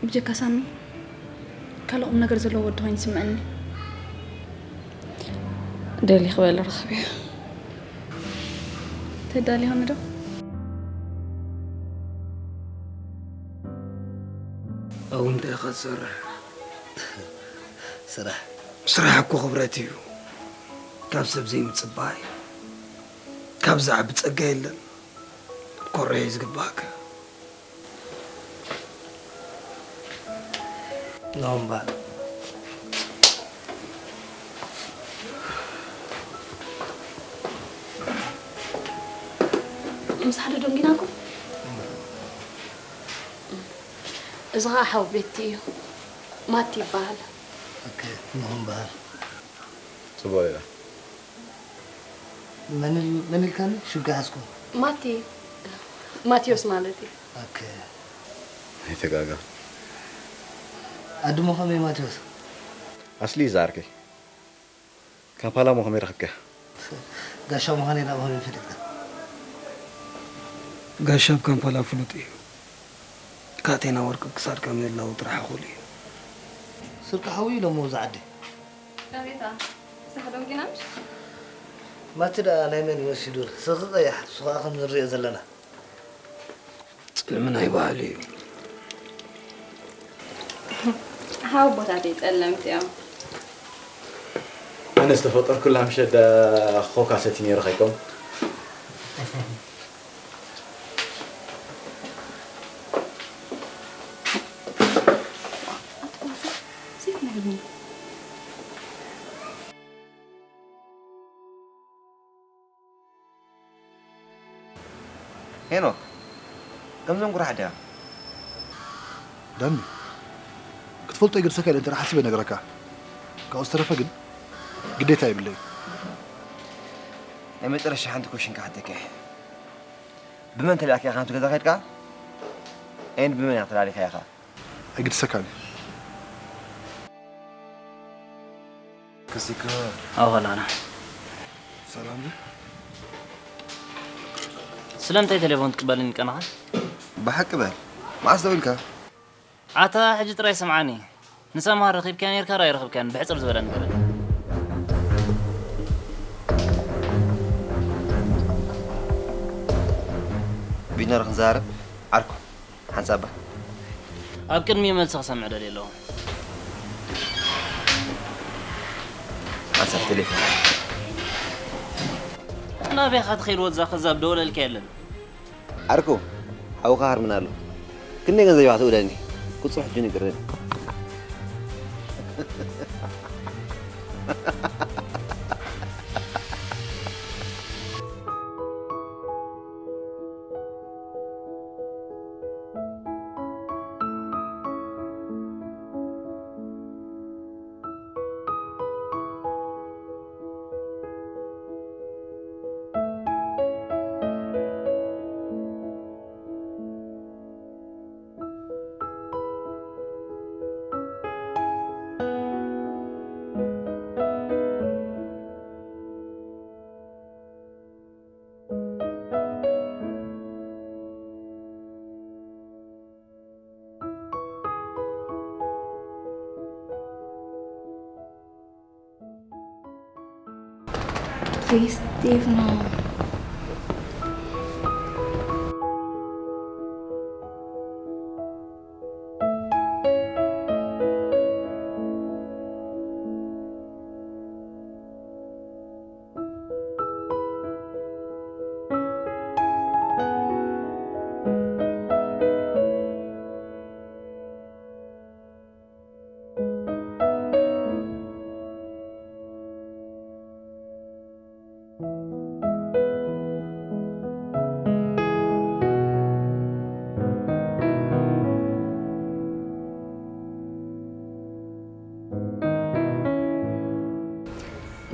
ብጀካ ሳሚ ካልእ ቁም ነገር ዘለዎ ወዲ ኮይኑ ይስምዐኒ። ደሊ ክበል ረኽብዮ። ተዳሊ ኾነ ዶ? ኣብኡ እንታይ ኢኻ ትሰርሕ? ስራሕ። ስራሕ እኮ ክብረት እዩ። ካብ ሰብ ዘይምፅባይ ካብ ዝዓቢ ፀጋ የለን። ኮርዕ እዩ ዝግባእካ። ኖምባ። ምሳሕ ዶ ደንጊናኩም? እዚ ኸዓ ሓው ቤቲ እዩ። ማቲ ይበሃል። ኦኬ፣ ንኹም በሃል። ጽቡቕ ኢላ። መን ኢል- መን ኢልካኒ? ሽም ከይሓዝኩ። ማቲ ማቴዎስ ማለት እዩ። ኦኬ። ኣይተጋጋ። ኣድሞ ከመይ ማቴዎስ? ኣስሊ እዩ ዝዓርከይ። ካምፓላ እሞ ከመይ ረኽብካያ? ጋሻ ምዃነይ ናብ ከመይ ፈሊጥካ? ጋሻ ኣብ ካምፓላ ፍሉጥ እዩ። ካቴና ወርቂ ኣብ ክሳድካ ምህላው ጥራሕ እኹል እዩ። ስርቂ ሓዊ ኢሎሞ ኣብዚ ዓዲ። ኣቤታ፣ ሳሕ ደንጊና ምሽ? ማቲ ደኣ ናይ መን እዩ መሲሉ? ስርቂ ቀያሕ፣ ንሱ ኸኣ ከም ንሪኦ ዘለና። ጽልሚ ናይ ባህሊ እዩ። ሓወቦታተይ ጸለምቲ እዮም። ኣነ ዝተፈጠርኩላ ምሸት ዳ ኮካ ሰቲ ነይረ ኸይኮም። ሄኖክ፣ ከምዞም ጉራሕ ድያ? ዳኒ፣ ክትፈልጦ ይገድሰካ ኢለ እንተ ሓሲበ እነግረካ። ካብኡ ዝተረፈ ግን ግዴታ የብለይን። ናይ መጨረሻ ሓንቲ ኮሽን ክሓተካ እየ። ብመን ተላኢልካ ኢኻ ናብቲ ገዛ ከይድካ? ኤንድ ብመን ኢኻ ተላሊኻ ኢኻ? ኣይግድሰካን እዩ። ክሲኮ ኣው ኸላና ሰላም ድዩ? ስለምንታይ ቴሌፎን ትቅበልኒ ቀናኻ? ብሓቂ በል፣ መዓስ ደዊልካ? ኣታ ሕጂ ጥራይ ስምዓኒ። ንሰምሃር ረኺብካያ ነይርካ ዶ ኣይረኽብካያን? ብሕጽር ዝበለ ንገረኒ። ቢነር ክንዛረብ ዓርኩ ሓንሳብ እባ። ኣብ ቅድሚኡ መልሲ ክሰምዕ ደልየ ኣለኹ። ሓንሳብ ቴሌፎን። ናበይ ኢኻ ትኸይድ ወዛ ከዛብ ደወለልካ የለን። ዓርኩ ሓውኻ ሃርምና ኣሎ። ክንደይ ገንዘብ ኢኻ ትእውለኒ? ቁጽሩ ሕጂ ንገረኒ። Please, Dave, no.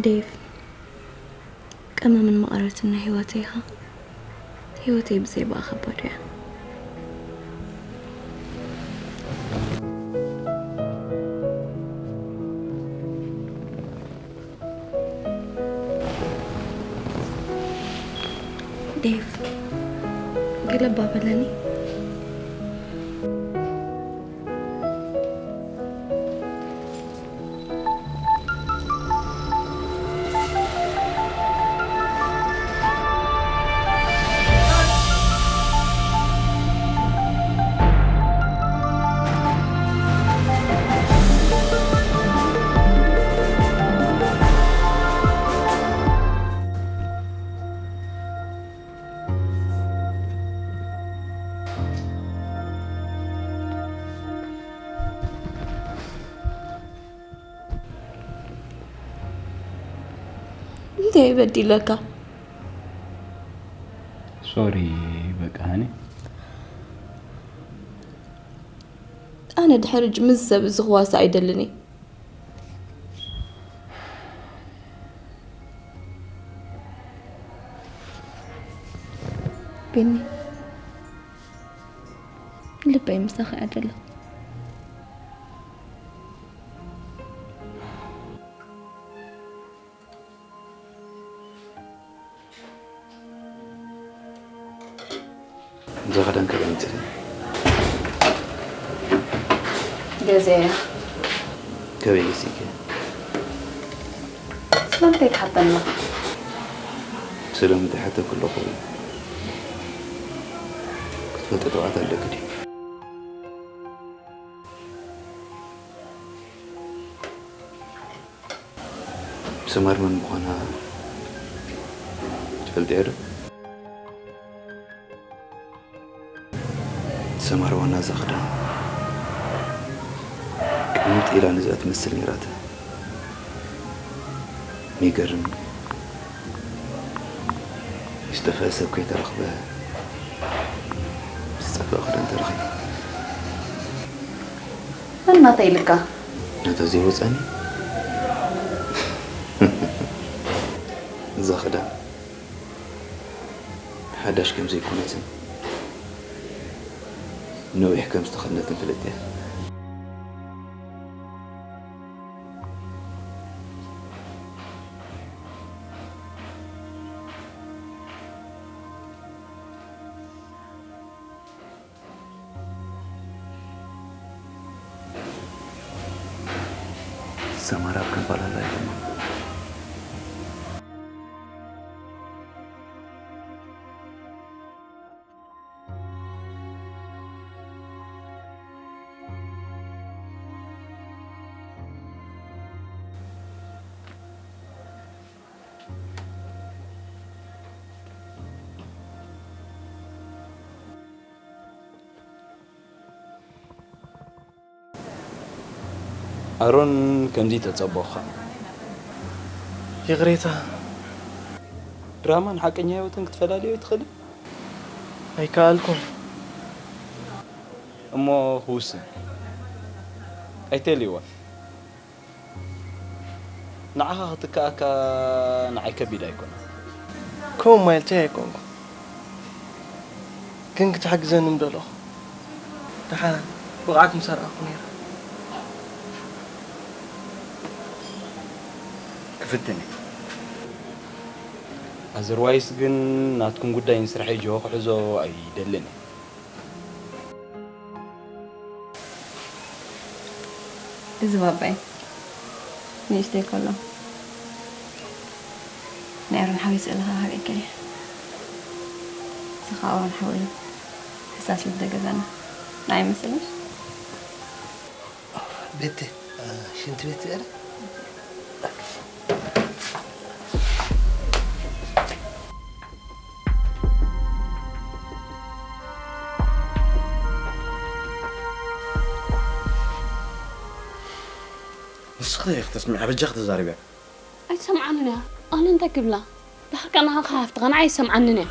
ዴቭ፣ ቀመምን መቐረትን ናይ ህይወተይ ኢኻ። ህይወተይ ብዘይ ብኣኻ ባዶ እያ። ዴቭ፣ ገለ እባ በለኒ። እንታይ በዲለካ? ሶሪ በቃ ሃኒ። ኣነ ድሕሪ ሕጂ ምስ ሰብ እዚ ክዋሳእ ኣይደልን እየ። ቢኒ፣ ልበይ ምሳኺ እያ ዘላ። እዛ ክዳን ከበይ ኣምፂእኺ? ገዚአ እያ። ከበይ ገዚእኪ? ስለምንታይ ትሓተና? ስለምንታይ ሓተኩ ኣለኹ? ክትፈልጢ ተባዕት ኣለኪ ድዩ? ሰማር መን ምዃና ትፈልጥዮ ዶ? ሰማር ዋና እዛ ክዳን ቅምጥ ኢላ ነዚኣ ትመስል ነይራታ። ይገርም። ዝጠፍአ ሰብ ከይተረኽበ ዝጠፍአ ክዳን ተረኺቡ። መን ናተይ ኢልካ? ነታ ዘይወፀኒ እዛ ክዳን ሓዳሽ ከም ዘይኮነትን ነዊሕ ከም ዝተኸደነትን ፍልጥ እያ። ሰማራ ኣብ ካምፓላ ኣላ ይገርማ። ኣሮን ከምዚ ተጸበኻ። ይቕሬታ። ድራማን ሓቀኛ ህይወትን ክትፈላልዮ ኣይትኽእልን? ኣይከኣልኩን። እሞ ክውስን ኣይተልይዋ። ንዓኻ ክትከኣካ ንዓይ ከቢድ ኣይኮነን። ከምኡ ማለተይ ኣይኮንኩን፣ ግን ክትሕግዘኒ ምደለኹ። ደሓን ብቕዓት ምሰ ረኣኹ ነይረ። ክፍትን እየ። ኣዘርዋይስ ግን ናትኩም ጉዳይ ንስርሐይ ጆ ክሕዞ ኣይደልን እየ። እዚ ባባይ ንእሽተይ ከሎ ናይ ኣሮን ሓወይ ስእሊ ከኣ ሃበኪ እየ። እዚ ከኣ ኣሮን ሓወይ እዩ። ሕሳስ ልደ ገዛና ንዓይ ይመስል ምሽ? ቤቲ ሽንቲ ቤት ዝያዳ ንስኺ ኢኺ ተስሚዓ በጃኺ ተዛረብያ። ኣይትሰምዓንን እያ። ኣነ እንታይ ክብላ? ድሓር ከኣ ንዓኻ ሃፍትኻ ንዓይ ኣይሰምዓንን እያ።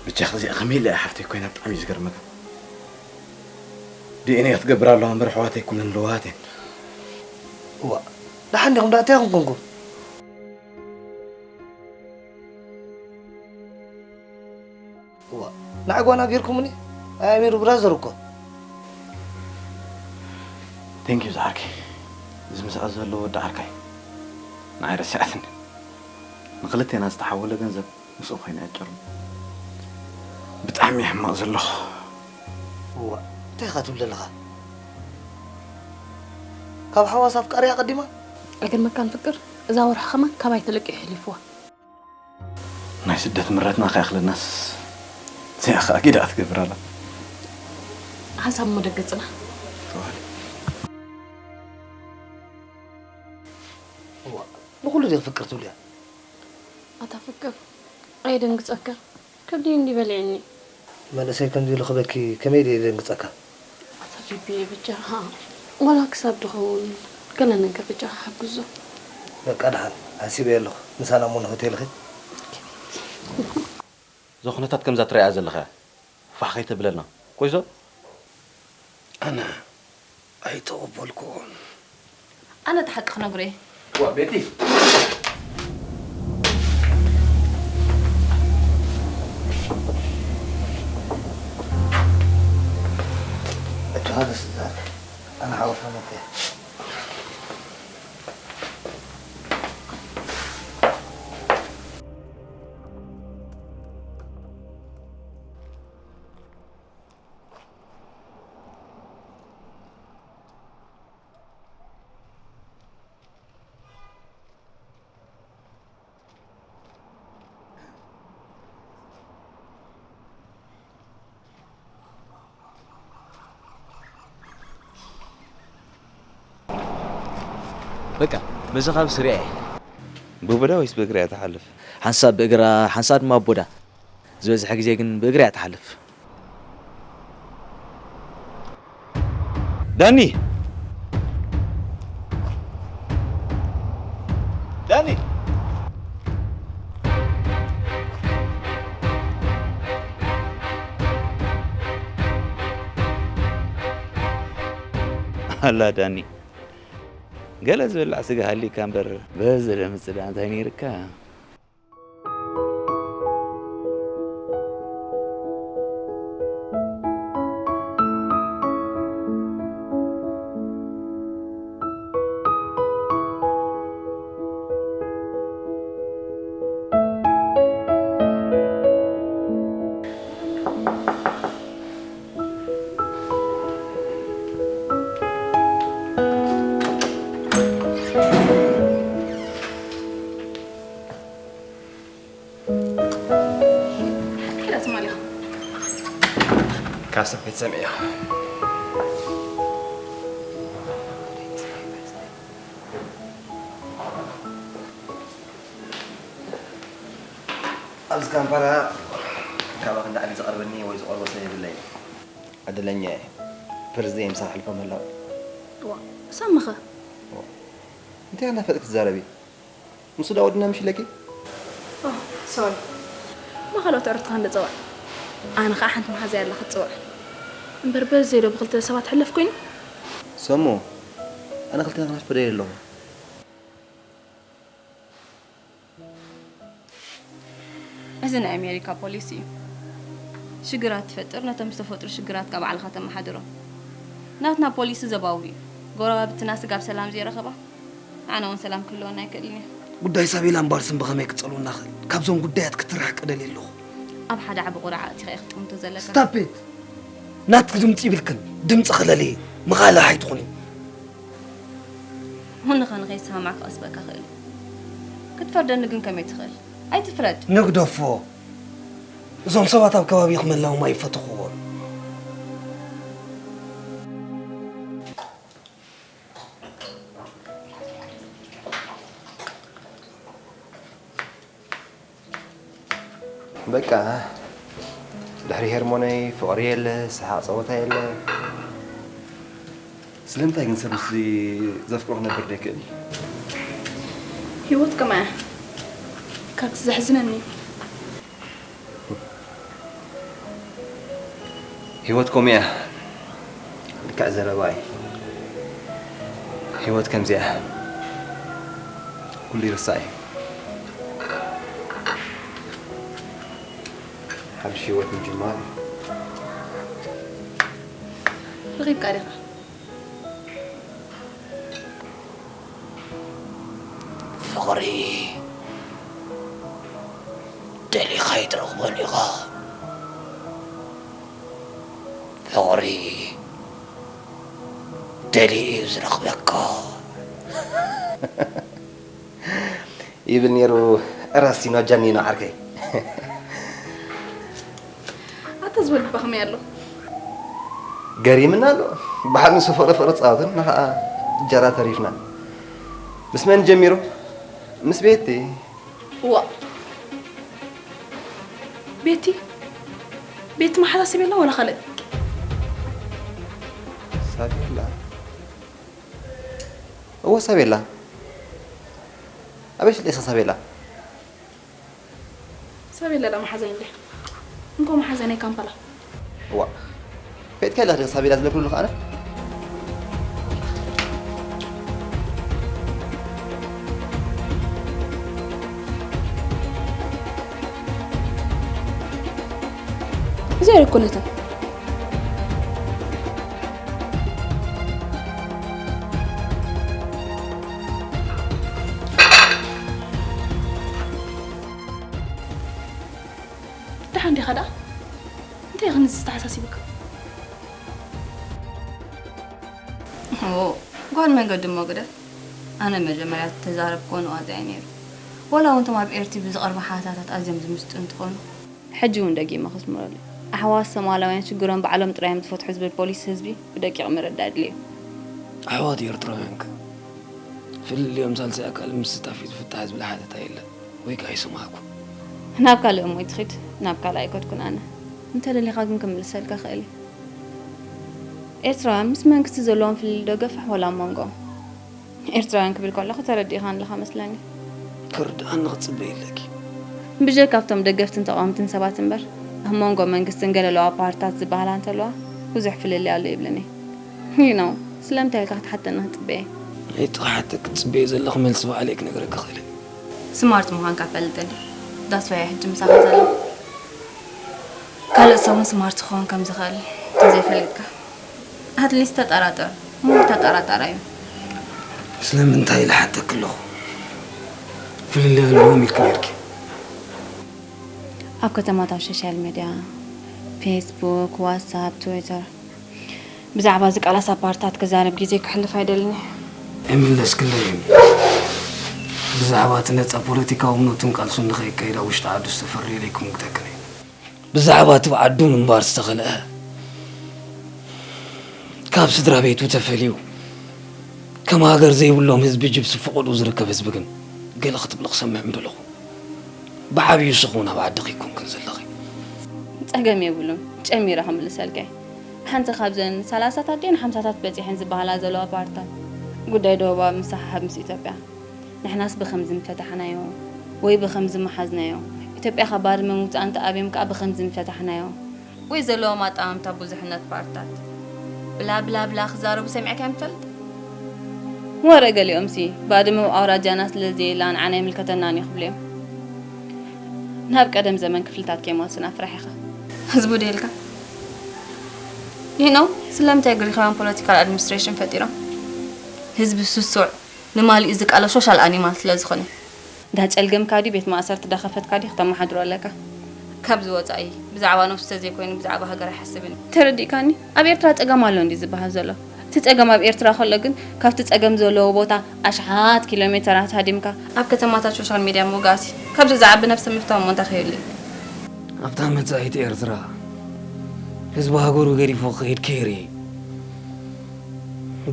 በጃኺ እዚኣ ከመይ ኢላ እያ ሓፍተይ ኮይና ብጣዕሚ እዩ ዝገርመካ። ዲኤንኤ ክትገብር ኣለዋ እምበር ኣሕዋተይ ኩለን ልውሃት እየን። እዋ ደሓን ዲኹም ደኣ እንታይ ኢኹም ኮንኩም? እዋ ንዓይ ጓና ጌርኩምኒ ኣይ ኣሚሩ ብራዘር እኮ። Thank you ዝዓርከይ። እዚ ምስኣ ዘሎ ወዲ ዓርካይ ንዓይ ረሲዓትኒ። ንክልቴና ዝተሓወለ ገንዘብ ምስኡ ኮይነ ኣጭርም። ብጣዕሚ እየ ሕማቕ ዘለኹ። እዋ እንታይ ኢኻ ትብል ዘለኻ? ካብ ሓዋስ ኣፍቃሪያ ቀዲማ? ኣይገርመካን ፍቅር፣ እዛ ወርሒ ከማን ካባይ ተለቂሑ የሕሊፍዋ። ናይ ስደት ምረትና ከይኣኽለናስ እዚኣ ኸኣ ጊዳ ክትገብር ኣላ። ሓንሳብ እሞ ደገ ጽና። እዋ ንኹሉ ድየ ክፍቅር ትብልያ? ኣታ ፍቅር ኣየደንግጸካ፣ ከብዲ እንዲ በሊዕኒ። መንእሰይ ከምዚ ኢሉ ክበኪ ከመይ ድየ ደንግጸካ? ኣታ ቢቢየ በጃኻ ዋላ ክሳብ ድኸውን ገለ ነገር በጃኻ ሓግዞ። በቃ ደሓን፣ ሓሲበ ኣለኹ። ምሳና እሞ ንሆቴል ኺድ። እዛ ኩነታት ከምዛ ትረኣያ ዘለኻ ፋሕ ከይተብለልና። ኮይዞ? ኣነ ኣይተቐበልኩዎን። ኣነ እቲ ሓቂ ክነግሮ እየ። ዋ፣ ቤቲ። እቲ ሓደ ስዛር፣ ኣነ ሓወሳ መጥየ። በቃ፣ በዚ ካብ ስሪያ እየ። ብቡዳ ወይስ ብእግሪ እያ ትሓልፍ? ሓንሳብ ብእግራ፣ ሓንሳብ ድማ ብቡዳ። ዝበዝሐ ግዜ ግን ብእግሪ እያ ትሓልፍ። ዳኒ! ዳኒ! ኣላ ዳኒ፣ ገለ ዝብላዕ ስጋ ሃልዩካ እምበር፣ በዚ ለምጽ ደኣ እንታይ ነይርካ? ሓቂ ኢላ ትማል ኢኻ። ካብ ሰብ ከይትሰምዕዮ። ኣብዚ ካምፓላ ካባኺ ንላዕሊ ዝቐርበኒ ወይ ዝቐርቦ ሰብ የብለይን። ዕድለኛ እየ። ፐርዝደይ ምሳይ ኣሕልፎም ህላው። ዋ፣ ሳምኸ? እንታይ እናፈጥክ ትዛረቢ? ምስ ዳ ወድና ምሽ ኢለኪ? ኦ፣ ሶሪ። እሞ ካልኦት ኣዕሩኽትኻ እንዶ ጸውዕ። ኣነ ኸኣ ሓንቲ መሓዛይ ኣላ ክትጽውዕ። እምበር በዚ ዶ ብኽልተ ሰባት ሕለፍ ኮይኑ? ሰሙ፣ ኣነ ክልተ ክንሓልፍ ደልየ ኣለኹ። እዚ ናይ ኣሜሪካ ፖሊሲ እዩ። ሽግራት ትፈጥር፣ ነቶም ዝተፈጥሩ ሽግራት ካብ ባዕልኻ ተመሓድሮም። ናትና ፖሊሲ ዞባዊ እዩ። ጎረባብትና ስጋብ ሰላም ዘይረኸባ፣ ንዓና እውን ሰላም ክህልወና ኣይክእልን እዩ። ጉዳይ ሳቤላን ባርስን ብኸመይ ክጸልውና ክእል? ካብዞም ጉዳያት ክትርሕቅ እደሊ ኣለኹ። ኣብ ሓደ ዓቢ ቁራዕ ኣእቲኻ ኢኻ ክትጥምቶ ዘለካ። ስታፕ ኢት! ናትኪ ድምጺ ይብልክን፣ ድምጺ ክለሊ፣ መቓልሕ ኣይትኹኒ። ወንኻ ንኸይሰማማዕ ክቐስበካ ክእል። ክትፈርደኒ ግን ከመይ ትኽእል? ኣይትፍረድ። ንግደፎ። እዞም ሰባት ኣብ ከባቢኺ ምህላዎም ኣይፈተኽዎን። በቃ፣ ድሕሪ ሄርሞነይ ፍቕሪ የለ፣ ሰሓቕ ጸወታ የለ። ስለምንታይ ግን ሰብ ምስ ዘፍቅሮ ክነብር ዘይክእል? ህይወት ከምኣ እያ። ካብቲ ዘሕዝነኒ እዩ። ህይወት ከምኡ እያ። ልክዕ ዘረባይ። ህይወት ከምዚኣ እያ። ኩሉ ይርሳዕ እዩ። ሓድሽ ህይወት ምጅማር እዩ። ረኺብካ ዲኻ? ፍቕሪ ደሊኻ ኣይትረኽቦን ኢኻ። ፍቕሪ ደሊዩ እዩ ዝረኽበካ። ይብል ነይሩ ራሲኖ ጃኒኖ ዓርከይ። ኣታ ዝበልኩ ከመይ ኣሎ? ገሪምና ኣሎ። ብሓቂ ንሱ ፍቕሪ ፍቕሪ ጻወትን ንኸኣ እንጀራ ተሪፍና። ምስ መን ጀሚሩ? ምስ ቤቲ። ዋ። ቤቲ? ቤቲ መሓዛ ሰብ የላ ወላ ካልእ? ሳቤላ። እወ ሳቤላ። ኣበይ ስለ ኢኻ ሳቤላ? ሳቤላ ዳ መሓዛይ እንደ እንኮ መሓዛይ ናይ ካምፓላ። እዋ፣ ፈጥካ ኢላ ሳቤላ ዝነብሩ ኣለኻ ኣነ? እዚኣ ኣይኮነትን። ደሓን ዲኻ ደኣ? እንታይ ክንዚ ዝተሓሳሲብካ? ኦ፣ ጓል መንገዲ እሞ ግደፍ። ኣነ መጀመርያ ተዛረብክዎ ንዋጣ እዩ ነይሩ። ወላ እውን እቶም ኣብ ኤርቲ ብዝቐርቡ ሓታታት ኣዝዮም ዝምስጡ እንትኾኑ። ሕጂ እውን ደጊመ ከስምረሉ። ኣሕዋት ሶማላውያን ሽግሮም ባዕሎም ጥራይ እዮም ዝፈትሑ ዝብል ፖሊሲ ህዝቢ ብደቂቕ ምርዳእ ኣድልዩ። ኣሕዋት ኤርትራውያን ከ ፍልልዮም ሳልሳይ ኣካል ምስታፍ እዩ ዝፍታሕ ዝብል ሓተታ የለን ወይ ከኣ ኣይሰማዕኩን። ናብ ካልእ እሞ ይትኺድ ናብ ካልእ ኣይከድኩን ኣነ። እንተደሊኻ ግን ክምልሰልካ ክእል እየ። ኤርትራውያን ምስ መንግስቲ ዘለዎም ፍልልይ ዶ ገፍሕ ወላ ኣብ መንጎኦም? ኤርትራውያን ክብል ከለኹ ተረዲእኻኒ ኣለኻ መስለኒ። ክርድኣኒ ክትጽበዪ ኣለኪ። ብጀካ ኣብቶም ደገፍትን ተቓወምትን ሰባት እምበር ኣብ መንጎ መንግስትን ገለ ለዋ ፓርትታት ዝበሃላ እንተለዋ ብዙሕ ፍልልይ ኣሎ ይብልን እየ። You know ስለምንታይ ኢልካ ክትሓተኒ ክትጽበየ? ናይቲ ክሓተኪ ትጽበዪ ዘለኺ መልሲ ባዕለይ ክነግረኪ እኽእል እየ። ስማርት ምዃንካ እፈልጥ እንድየ። That's why እየ ሕጂ ምሳኻ ዘለኹ። ካልእ ሰብ እውን ስማርት ክኸውን ከም ዝኽእል እንተዘይፈሊጥካ ኣትሊስት ተጠራጠር እሞ ተጠራጣራይ እዩ። ስለምንታይ ኢለ ሓተኪ ኣለኹ። ፍልልይ ኣለዎም ኢልኪ ነይርኪ። ኣብ ከተማታት ሶሻል ሚድያ፣ ፌስቡክ፣ ዋትሳፕ፣ ትዊተር፣ ብዛዕባ እዚ ቃላስ ኣፓርታት ክዛረብ ግዜ ክሕልፍ ኣይደልን እየ። ኣይምለስክለይን። ብዛዕባ እቲ ነጻ ፖለቲካዊ እምነቱን ቃልሱን ንኸየካይድ ኣብ ውሽጢ ዓዱ ዝተፈረየ ለይክምግተክን እየ። ብዛዕባ እቲ ብዓዱ ምንባር ዝተኸልአ፣ ካብ ስድራ ቤቱ ተፈልዩ፣ ከም ሃገር ዘይብሎም ህዝቢ ጅብሲ ፈቐድኡ ዝርከብ ህዝቢ ግን ገለ ክትብሊ ክሰምዕ ምደለኹ። ብዓብዩ ስኹ ናብ ዓድኺ ኣይኮንክን ዘለኺ። ጸገም የብሉን፣ ጨሚረ ክምልሰልካ እየ። ሓንቲ ካብዘን ሰላሳታት ድየን ሓምሳታት በጺሐን ዝበሃላ ዘለዋ ፓርትታት ጉዳይ ደቡባዊ ምስሕሓብ ምስ ኢትዮጵያ። ንሕናስ ብኸምዚ ምፈታሕናዮ ወይ ብኸምዚ ምሓዝናዮ፣ ኢትዮጵያ ካብ ባድመ ምውጻእ እንተኣብዮም ከኣ ብኸምዚ ምፈታሕናዮ። ወይ ዘለዎም ኣጠማምታ ብዙሕነት ፓርትታት ብላ ብላ ብላ ክዛረቡ ሰሚዕካዮም ትፈልጥ? ወረ ገሊኦምሲ ባድመ ኣብ ኣውራጃና ስለ ዘየላ ንዓና ኣይምልከተናን እዩ ክብሉ እዮም። ናብ ቀደም ዘመን ክፍልታት ከይመልሱና ፍራሕ ኢኻ። ህዝቡ ድዩ ኢልካ? You know ስለምንታይ ግሪኻውያን ፖለቲካል ኣድሚኒስትሬሽን ፈጢሮም? ህዝቢ ስሱዕ ንማሊኡ ዝቃለስ ሶሻል ኣኒማል ስለ ዝኾነ። እንዳጨልገምካ ድዩ ቤት ማእሰርቲ እንዳኸፈትካ ድዩ ክተመሓድሮ ኣለካ? ካብዚ ወጻኢ ብዛዕባ ነብሱ ተዘይኮይኑ ብዛዕባ ሃገር ኣይሓስብን እዩ። ተረዲእካኒ? ኣብ ኤርትራ ጸገም ኣሎ እንድዩ ዝበሃል ዘሎ። እቲ ጸገም ኣብ ኤርትራ ከሎ ግን ካብቲ ጸገም ዘለዎ ቦታ ኣሽሓት ኪሎ ሜተራት ሃዲምካ ኣብ ከተማታት ሶሻል ሜድያ ምውጋእሲ ካብዚ ዝዓቢ ነብሰ ምፍታው እሞ እንታይ ክህሉ እዩ? ኣብታ መጻኢት ኤርትራ ህዝቢ ሃገሩ ገዲፉ ክኸይድ ከይርኢ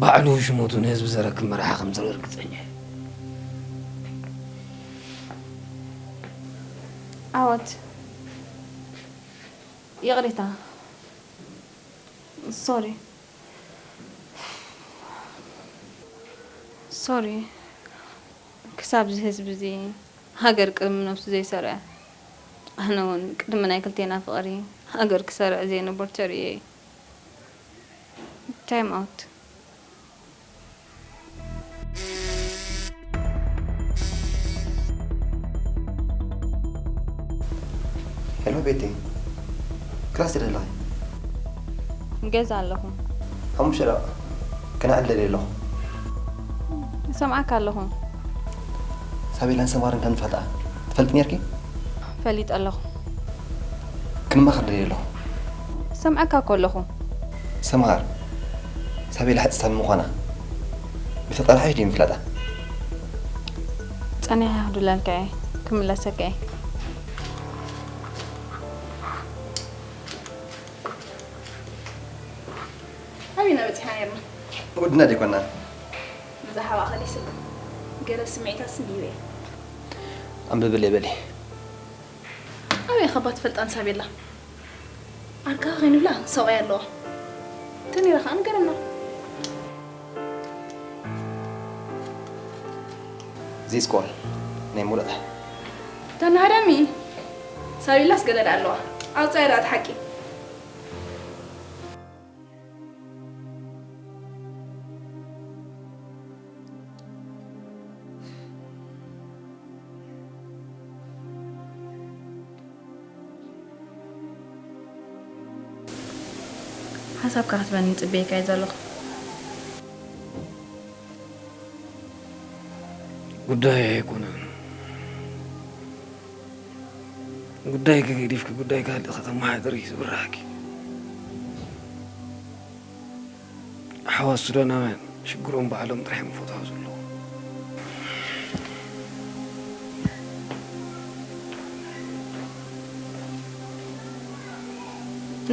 ባዕሉ ሽመቱ ንህዝቢ ዘረክብ መራሒ ከም ዘሎ ርግጸኛ እየ። ዓወት ይቕሬታ ሶሪ ሶሪ ክሳብ እዚ ህዝቢ እዚ ሃገር ቅድሚ ነብሱ ዘይሰርዐ ኣነ እውን ቅድሚ ናይ ክልቴና ፍቕሪ ሃገር ክሰርዕ ዘይነበር ተርእዮ እዩ። ታይም ኣውት። ሄሎ ቤቲ፣ ክላስ ዲኺ ዘለኺ? ገዛ ኣለኹ። ሓሙሽተ ደቂቕ ከነዕልል ደልየ ኣለኹ። እሰምዓካ ኣለኹ። ሳቤላን ሰማርን ከም ዝፈልጣ ትፈልጢ ነይርኪ? ፈሊጠ ኣለኹ። ክንመኻኸር ደልየ ኣለኹ። እሰምዓካ እኮ ኣለኹ። ሰምሃር፣ ሳቤላ ሕጽ ሳሚ ምዃና ብፈጣሪ ሓይሽ ድዩ ምፍላጣ? ጸኒሐ ክድውለልካ እየ፣ ክምለሰካ እየ። ኣበይና በጺሕና ነርና? ወድና ደይኮና። ብዛዕባ ኣኸለ ይስልም ገለ ስምዒታት ስንቢበ እየ። ኣንብብለይ በሊ። ኣበይ ኸባ ትፈልጣ ንሳቤላ? ዓርካ ከይንብላ ሰብኣይ ኣለዋ። ተኔራ ኸኣ ንገረና። This call ናይ ሙሉእ። ተናሃዳሚ ሳቢላስ ገለ ደኣ ኣለዋ። ኣውጻያ ደኣ እቲ ሓቂ። ሓሳብካ ክትበኒ ጽበየካ እየ ዘለኹ። ጉዳይ ኣይኮነን። ጉዳይኪ ገዲፍኪ ጉዳይ ካልእ ከተመሓድሪ እዩ ዝብርሃኪ። ኣሕዋት ሱዳናውያን ሽግሮም ባዕሎም ጥራሕ እዮም ፈትሖ ዘለዉ።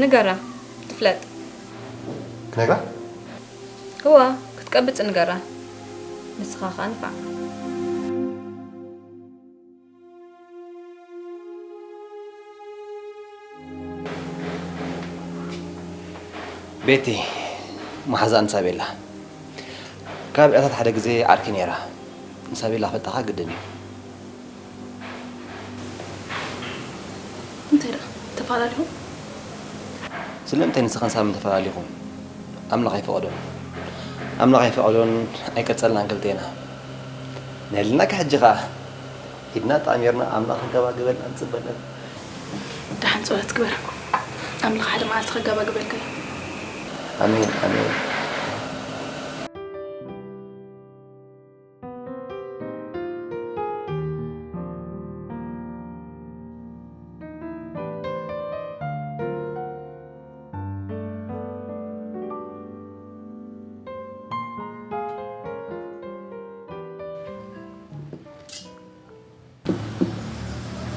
ንገራ ትፍለጥ ክነግራ እዋ ክትቀብጽ ንገራ ንስኻ ኸኣ ንፋዕ ቤቲ መሓዛኣ ንሳቤላ ካብ ዕለታት ሓደ ግዜ ዓርኪ ነይራ። ንሳቤላ ክፈልጣኻ ግድን እዩ። እንታይ ደኣ ተፈላለኹም? ስለምንታይ ንስኻን ሳምን ተፈላለኹም? ኣምላኽ ኣይፈቐዶን። ኣምላኽ ኣይፈቐዶን ኣይቀጸልናን ክልቴና። ነልና ሕጂ ኸኣ ኢድና ጣሚርና ኣምላኽ ከጋባግበልና ንጽበ ኣለና። ደሓን ጸሎት ግበር። ኣምላኽ ሓደ መዓልቲ ከጋባግበልካ እዩ። ኣሜን ኣሜን።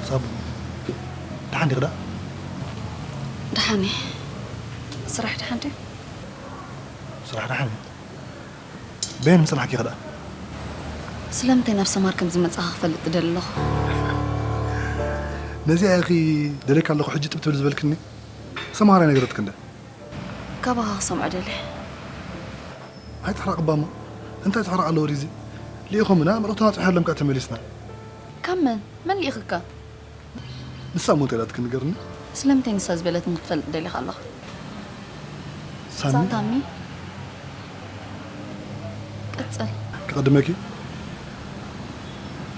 ሳቡ ደሓን ዲኺ ደኣ? ደሓን እየ። ስራሕ ደሓን ድዩ? ስራሕ ደሓን እዩ። በየን ምጽናሕኪ ኢኺ ደኣ? ስለምንታይ ናብ ሰማር ከም ዝመጻኻ ክፈልጥ እደሊ ኣለኹ። ነዚኣ ኢኺ ደልየካ ኣለኹ ሕጂ ጥብ ትብል ዝበልክኒ? ሰማር ኣይነገረትክን ድያ? ካባኻ ክሰምዖ ደልየ። ኣይትሕረቕ እባ እሞ እንታይ ትሕረቕ ኣለዎ ድዩ እዚ? ልኢኾምና ምርኢት ተባጺሑ ኣሎም ከኣ ተመሊስና። ካብ መን? መን ልኢኽካ? ንሳ እሞ እንታይ ኢላትኪ ንገርኒ? ስለምንታይ ንሳ ዝበለትኒ ክትፈልጥ ደሊኻ ኣለኻ? ሳሚ ሳታሚ ቀጽል። ክቐድመኪ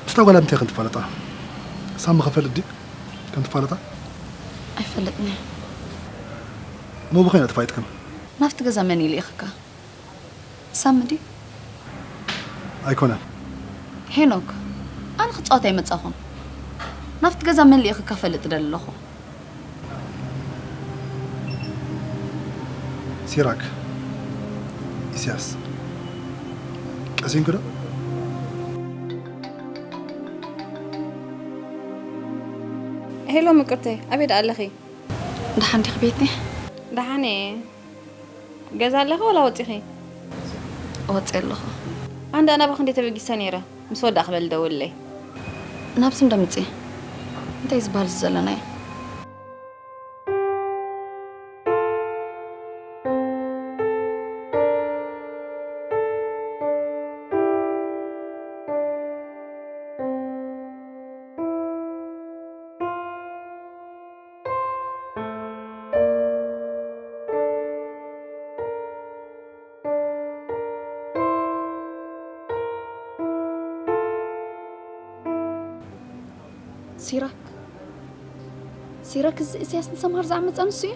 ምስታ ጓል እንታይ ከም ትፋለጣ ሳሚ ክፈልጥ ድዩ ከም ትፋለጣ? ኣይፈልጥን እየ። እሞ ብኸመይ ኢና ተፋሊጥክን? ናብቲ ገዛ መን እዩ ልኢኽካ? ሳሚ ድዩ? ኣይኮነን። ሄኖክ፣ ኣነ ክጻወት ኣይመጻኹን። ናብቲ ገዛ መን ልኢኽካ ፈልጥ ደሊ ኣለኹ። ሲራክ ኢሳያስ ቀሲንኪ ዶ? ሄሎ ምቅርተይ፣ ኣበይ ደኣ ኣለኺ? ደሓን ዲኺ ቤቲ? ደሓን እየ። ገዛ ኣለኺ ወላ ወጺኺ? ወጺ ኣለኹ። ኣንዳ ናባኺ እንዴ ተበጊሰ ነይረ። ምስ ወዳእ ክበል ደውለይ። ናብዚ እንደ ምጽእ እንታይ ዝበሃል ዘለናዮ? ሲራክ፣ ሲራክ፣ እዚ ኢሳያስ ንሰምሃር ዝዓመጻ ንሱ እዩ።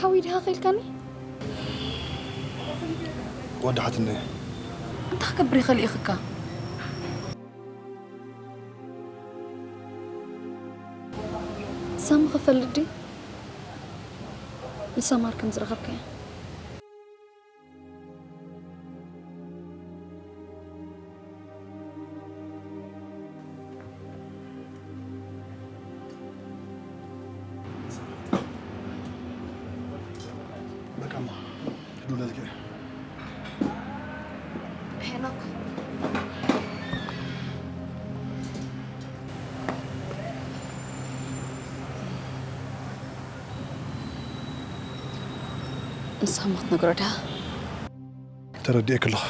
ሓወይ ድሃ ከኢልካኒ? ወዳሓትኒ። እንታይ ክገብር ይኽእል ኢኽካ? ሳሚ ክፈልጥ ድዩ? ንሰማር ከም ዝረኸብካያ። በቃ እማ፣ ሂዱ ነዝጊ። ሄኖክ። ንስኻ እሞ ክትነግሮ ድኻ? ተረዲኤኪ ኣለኹ።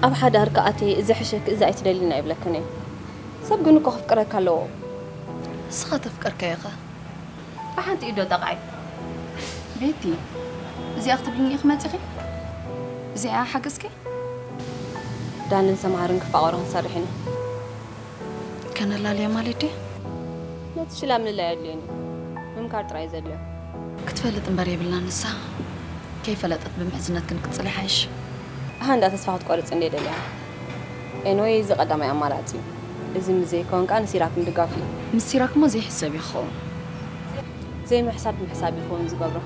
ኣብ ሓዳር ከኣትየ እዚ ሕሸኪ እዚ ኣይትደልይን ኣይብለክን እየ። ሰብ ግን እኮ ክፍቅረካ ኣለዎ። ንስኻ ተፍቀርካዮ ኸ? ብሓንቲ ኢዶ ጠቕዓይ። ቤቲ፣ እዚኣ ክትብልኒ ኢኺ መፂኺ? እዚኣ ሓገዝኪ? ዳንን ሰምሃርን ክፋቐሩ ክንሰርሕ ኢና። ከነላልያ ማለት ድዩ? ነቲ ሽላ ምልላይ ኣድልዮኒ። ምምካር ጥራይ ዘድልዮ። ክትፈልጥ እምበር የብላን ንሳ። ከይፈለጠት ብምሕዝነት ክንቅፅል ይሓይሽ። ኣሃ እንዳ ተስፋ ክትቆርፅ እንደ ደልያ። ኤንወይ እዚ ቀዳማይ ኣማራፂ እዩ። እዚ ምስ ዘይከውን ከዓ ንሲራክ ምድጋፍ እዩ። ምስ ሲራክ እሞ ዘይሕሰብ እዩ ክኸውን። ዘይምሕሳብ ምሕሳብ ይኸውን ዝገብሮ።